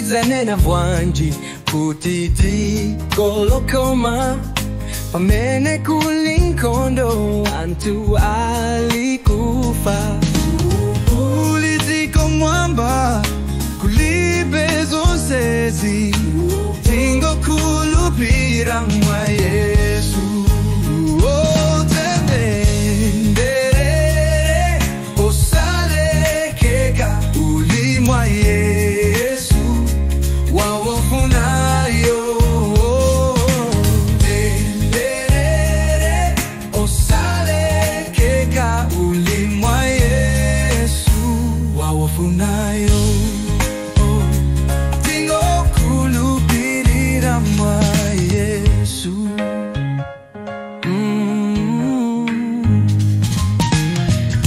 Tidzanena bwanji kuti dziko lokoma, pamene kuli nkhondo anthu ali kufa. Kuli dziko mwamba kulibe zonsezi, tingokhulupirira mwa Yesu. Oh, tendere osalekeka uli mwa Yesu wawofunayo. Tendere osalekeka uli mwa Yesu wawofunayo. Oh, tingokhulupirira mwa Yesu.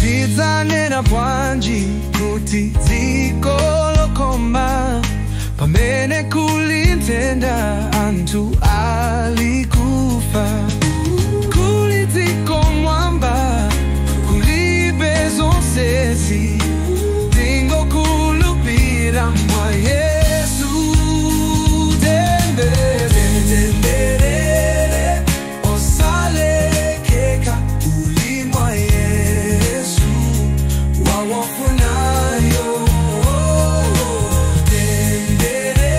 Tidzanena bwanji kuti dziko lokoma, pamene kuli nthenda anthu ali kufa. Kuli dziko mwamba kulibe zonsezi, tingokhulupirira mwa Yesu. Tendere osalekeka uli mwa Yesu wawofunayo. Tendere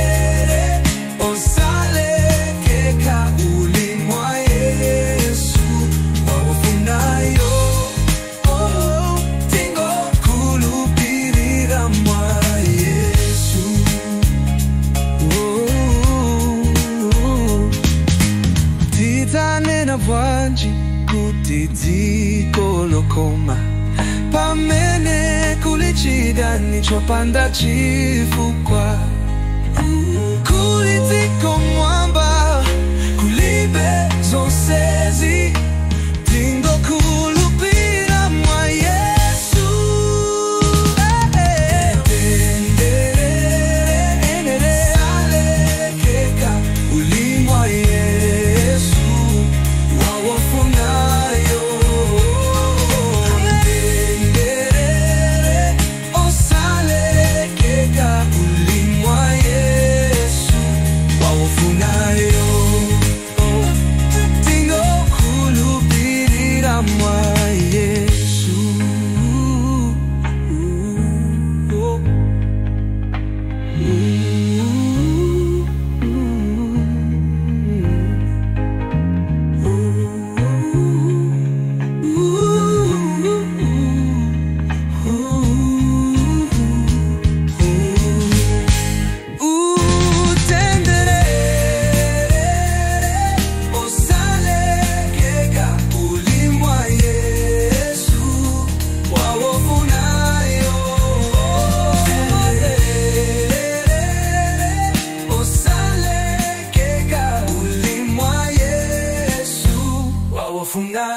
osalekeka uli mwa Yesu wawofunayo. Oh, tingokhulupirira mwa Yesu. Oh, tidzanena bwanji kuti dziko lokoma, pamene kuli chidani chopanda chifukwa. Kuli dziko mwamba kulibe zonsezi, tingokhulupirira mwa Yesu. Tendere osalekeka uli mwa Yesu wawofunayo. Tendere osalekeka uli mwa Yesu wawofunayo. Oh, tingokhulupirira mwa Yesu. Oh. Utendere osalekeka uli mwa Yesu wawofunayo. Tendere osalekeka uli mwa Yesu wawofunayo.